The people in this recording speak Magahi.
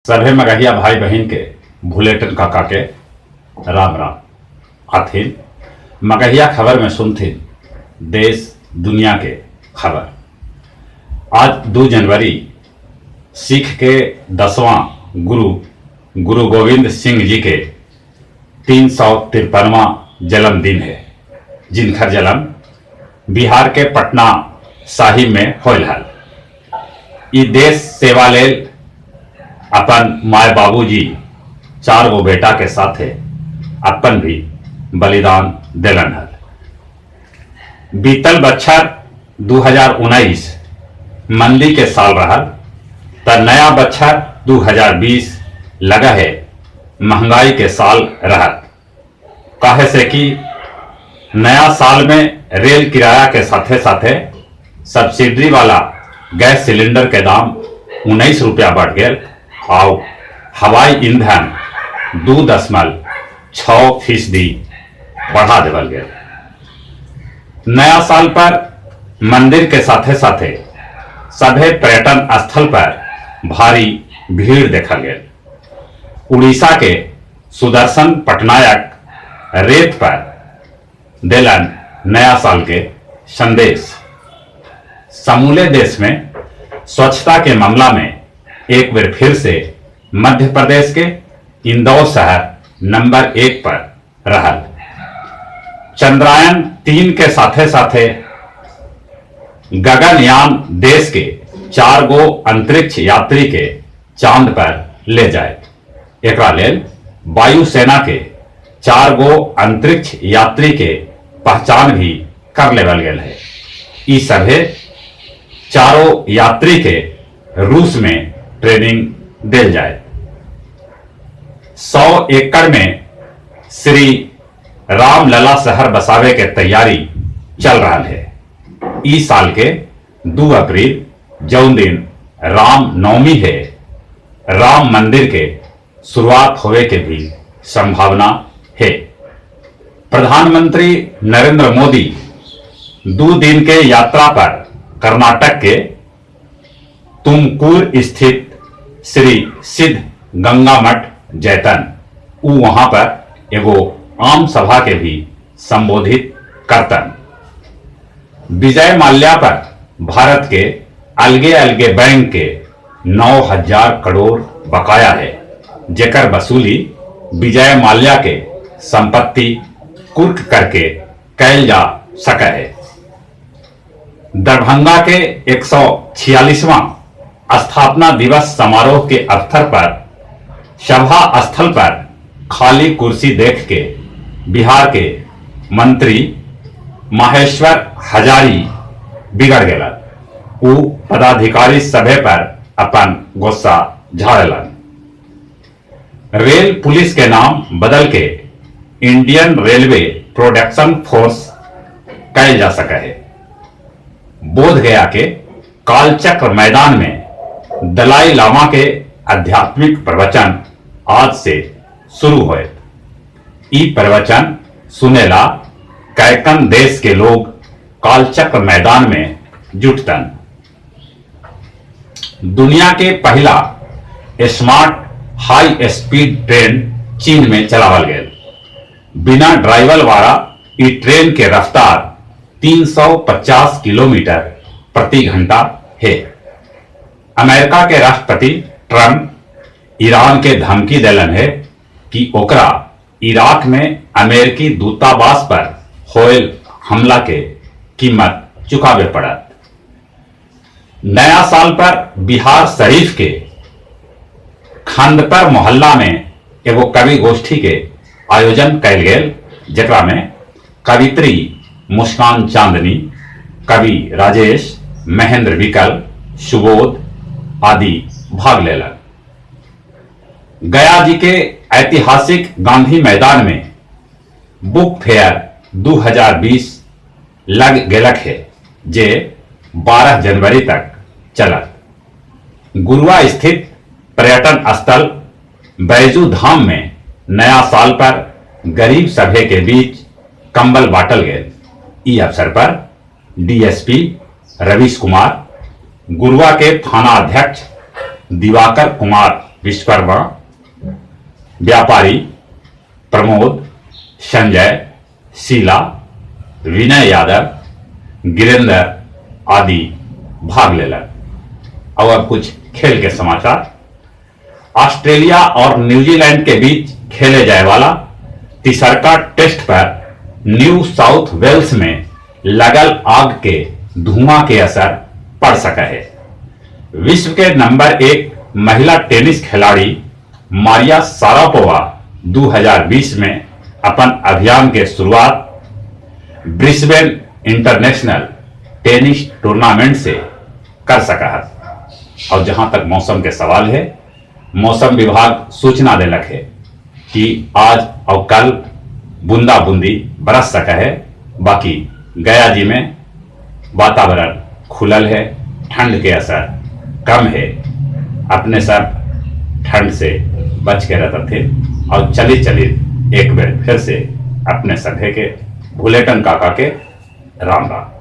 सभे मगहिया भाई बहिन के भुलेटन काका के राम राम। आथिन मगहिया खबर में सुनथिन देश दुनिया के खबर। आज 2 जनवरी सिख के 10वां गुरु गुरु गोविंद सिंह जी के 353वां जन्मदिन है, जिनकर जन्म बिहार के पटना साहिब में होल हल। ई देश सेवा लेल अपन माय बाबूजी 4 गो बेटा के साथे अपन भी बलिदान देलन हल। बीतल बच्छर 2019 मंदी के साल रहल, त नया बच्छर 2020 लगा है महंगाई के साल रहत। काहे से कि नया साल में रेल किराया के साथे साथे सब्सिडी वाला गैस सिलेंडर के दाम 19 रुपया बढ़ गया और हवाई ईंधन 2.6% बढ़ा देवल गया। नया साल पर मंदिर के साथे साथे सभे पर्यटन स्थल पर भारी भीड़ देखल गया। उड़ीसा के सुदर्शन पटनायक रेत पर देलन नया साल के संदेश। समूले देश में स्वच्छता के मामला में एक बार फिर से मध्य प्रदेश के इंदौर शहर नंबर 1 पर रहल। चंद्रयान 3 के साथे साथे गगनयान देश के 4 गो अंतरिक्ष यात्री के चांद पर ले जाए। एकरा लेल वायुसेना के 4 गो अंतरिक्ष यात्री के पहचान भी कर लेवल गेल है। ई सभे चारों यात्री के रूस में ट्रेनिंग देल जाए। 100 एकड़ में श्री रामलला शहर बसावे के तैयारी चल रहा है। ई साल के 2 अप्रैल जौन दिन राम नवमी है, राम मंदिर के शुरुआत होवे के भी संभावना है। प्रधानमंत्री नरेंद्र मोदी 2 दिन के यात्रा पर कर्नाटक के तुमकुर स्थित श्री सिद्ध गंगा मठ जैतन, उ वहां पर एगो आम सभा के भी संबोधित करतन। विजय माल्या पर भारत के अलगे अलगे बैंक के 9,000 करोड़ बकाया है, जेकर वसूली विजय माल्या के संपत्ति कुर्क करके कैल जा सके है। दरभंगा के 146वां स्थापना दिवस समारोह के अवसर पर सभा स्थल पर खाली कुर्सी देख के बिहार के मंत्री महेश्वर हजारी बिगड़ गेलन। उ पदाधिकारी सभे पर अपन गुस्सा झाड़लन। रेल पुलिस के नाम बदल के इंडियन रेलवे प्रोडक्शन फोर्स कैल जा सके है। बोध गया के कालचक्र मैदान में दलाई लामा के आध्यात्मिक प्रवचन आज से शुरू होए। ई प्रवचन सुनेला कैकन देश के लोग कालचक्र मैदान में जुटतन। दुनिया के पहला स्मार्ट हाई स्पीड ट्रेन चीन में चलावल गया। बिना ड्राइवर वाला ई ट्रेन के रफ्तार 350 किलोमीटर प्रति घंटा है। अमेरिका के राष्ट्रपति ट्रंप ईरान के धमकी देलन है कि ओकरा इराक में अमेरिकी दूतावास पर होयल हमला के कीमत चुकावे पड़त। नया साल पर बिहार शरीफ के खंडपर मोहल्ला में एगो कवि गोष्ठी के आयोजन कैल गेल, जेकरा में कवित्री मुस्कान चांदनी, कवि राजेश, महेंद्र विकल, सुबोध आदि भाग लेलन। गया जी के ऐतिहासिक गांधी मैदान में बुक फेयर 2020 लग गेलक है, जे 12 जनवरी तक चलत। गुरुआ स्थित पर्यटन स्थल बैजू धाम में नया साल पर गरीब सभे के बीच कंबल बांटल गए। ई अवसर पर डीएसपी रवीश कुमार, गुरुआ के थाना अध्यक्ष दिवाकर कुमार विश्वकर्मा, व्यापारी प्रमोद, संजय, शीला, विनय यादव, गिरेंद्र आदि भाग लेलन। और अब कुछ खेल के समाचार। ऑस्ट्रेलिया और न्यूजीलैंड के बीच खेले जाए वाला तिसरका टेस्ट पर न्यू साउथ वेल्स में लगल आग के धुआं के असर पड़ सका है। विश्व के नंबर 1 महिला टेनिस खिलाड़ी मारिया सारापोवा 2020 में अपन अभियान के शुरुआत ब्रिस्बेन इंटरनेशनल टेनिस टूर्नामेंट से कर सका है। और जहां तक मौसम के सवाल है, मौसम विभाग सूचना देलक है कि आज और कल बूंदा बूंदी बरस सका है। बाकी गया जी में वातावरण खुलल है, ठंड के असर कम है। अपने सब ठंड से बच के रहते थे और चली चली एक बार फिर से अपने सभे के भुलेटन काका के राम राम।